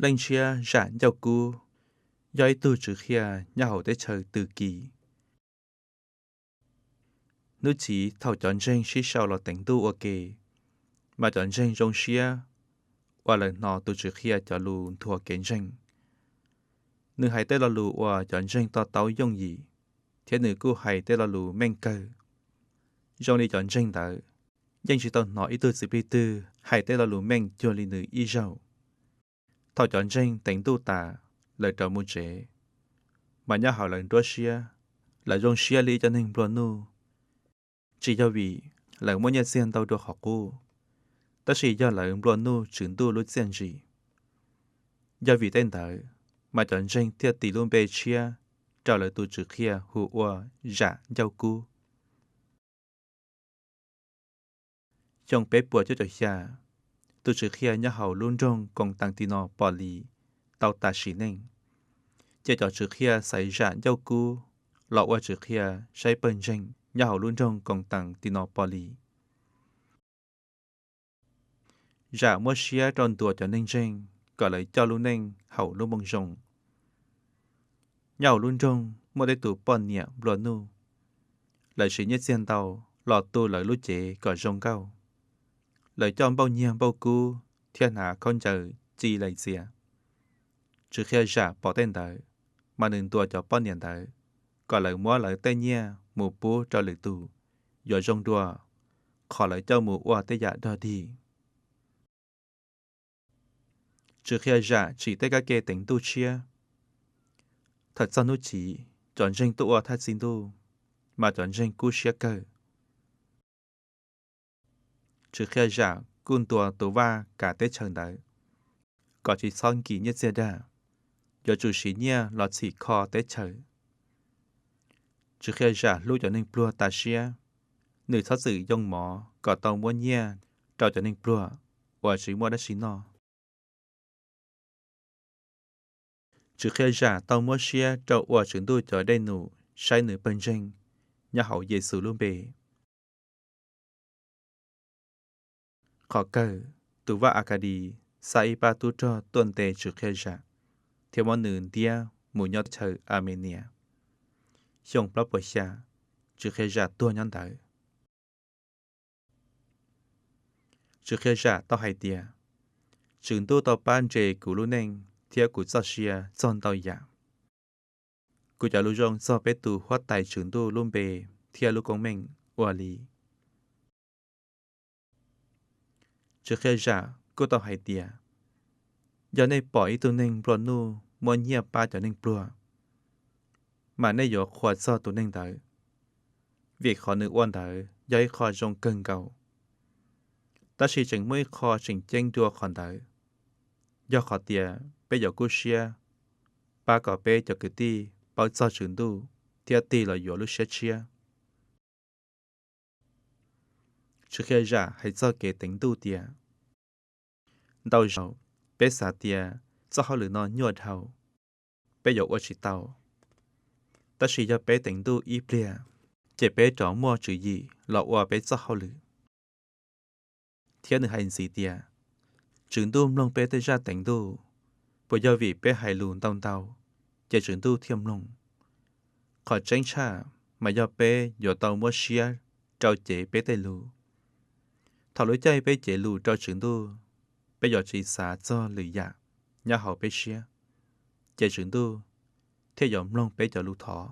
Leej Ntshiab Zam Ncauj Kub yog ib tug Tswv Qhia nyob hauv teb chaws Tws Kis. Hnub Chiv thaum cov ntseeg sib sau los teev Ntuj ua ke, mas cov ntseeg zoo siab uas lawv hnov tus Tswv Qhia cov lus nthuav kev ntseeg. Nws hais tej lo lus uas cov ntseeg to taub yooj yim, thiab nws kuj hais tej lo lus meej kawg. Zoo li cov ntseeg ntawd yeej tsis tau hnov ib tug txiv plig twg hais tej lo lus meej cuag li nws ib zaug. Thaum cov ntseeg teev Ntuj tas, lawv rov mus tsev, mas nyob hauv lawv nruab siab, lawv zoo siab li ib cov neeg nplua nuj, tsis yog vim lawv muaj nyiaj txiag ntau dua qhov qub, tab sis yog lawv nplua nuj Tswv Ntuj lub txiaj ntsim. Yog vim tej ntawd, mas cov ntseeg thiaj tis lub npe tshiab rau lawv tus Tswv Qhia hu ua Zam Ncauj Kub. Xyoo peb puas cuaj caum xya, tus Tswv Qhia nyob hauv lub nroog Koos Tas Tis Nos Pos Lis tau tas sim neej, ces cov Tswv Qhia xaiv Zam Ncauj Kub los ua Tswv Qhia saib pawg ntseeg nyob hauv lub nroog Koos Tas Tis Nos Pos Lis. Zam muab siab rau ntuas cov neeg ntseeg kom lawv coj lub neej hauv lub Moo Zoo. Nyob hauv lub nroog muaj tej tus poj niam nplua nuj, lawv siv nyiaj txiag ntau los tu lawv lub cev kom zoo nkauj. Lawv coj npauj nyiag npauj kub thiab hnav khaub ncaws ci lais txias. Tswv Qhia Zam pom tej ntawd, mas nws ntuas cov poj niam ntawd kom lawv muab lawv tej nyiaj mus pub rau lwm tus yuav zoo dua qhov lawv coj mus ua tej yam dog dig. Tswv Qhia Zam tsim tej kab ke teev Ntuj tshiab. Thaum txog hnub Chiv, cov ntseeg tuaj ua Thaj Txi Ntuj, mas cov ntseeg kub siab kawg. Tswv Qhia Zam kuj ntuas tus vaj kav teb chaws ntawd kom tsis txhob nkim nyiaj txiag dag, yuav tsum siv nyiaj los txhim kho teb chaws. Tswv Qhia Zam hlub cov neeg pluag tas siab, nws txhob txwm yoo mov kom tau muab nyiaj rau cov neeg pluag uas tsis muaj dab tsi noj. Tswv Qhia Zam tau muab siab rau ua Tswv Ntuj cov dej num saib nws pawg ntseeg nyob hauv Yes Xus lub npe. Qhov kawg, tus vaj As Kas Dis xa ib pab tub rog tuaj ntes Tswv Qhia Zam thiab muab nws ntiab mus nyob teb chaws As Mes Nias. Xyoo plaub puas xya, Tswv Qhia Zam tuag nyob ntawd. Tswv Qhia Zam tau hais tias: Tswv Ntuj tau pab nres kuv lub neej thiab kuv txoj sia txog ntau yam. Kuv cov lus zoo txog peb tus Huab Tais Tswv Ntuj lub npe thiab lub koob meej ua li. Tswv Qhia Zam kuj tau hais tias: Yog nej pom ib tug neeg nplua nuj muab nyiaj pab cov neeg pluag, mas nej yuav qhuas txog tus neeg ntawd, vim qhov nws ua ntawd yog ib qho zoo kawg nkaus. Tab sis tseem muaj ib qho tseem ceeb dua qhov ntawd, yog qhov tias peb yuav kub siab pab kom peb cov kwv tij paub txog Tswv Ntuj thiab tig los yuav lub siab tshiab. Tswv Qhia Zam hais txog kev teev Ntuj tias: Ntau zaus peb xav tias txoj hauj lwm no nyuaj dhau, peb yuav ua tsis tau. Tab sis yog peb teev Ntuj ib pliag, ces peb rov muaj tswv yim los ua peb txoj hauj lwm. Thiab nws hais ntxiv tias: Tswv Ntuj mloog peb tej zaj teev Ntuj, puas yog vim peb hais lus ntau ntau, ces Tswv Ntuj thiaj mloog? Qhov tseeb tshaj mas yog peb yuav tau muab siab rau cev peb tej lus. Thaum lub caij peb cev lus rau Tswv Ntuj, peb yuav tsis xav txog lwm yam nyob hauv peb siab, ces Tswv Ntuj thiaj yuav mloog peb cov lus thov.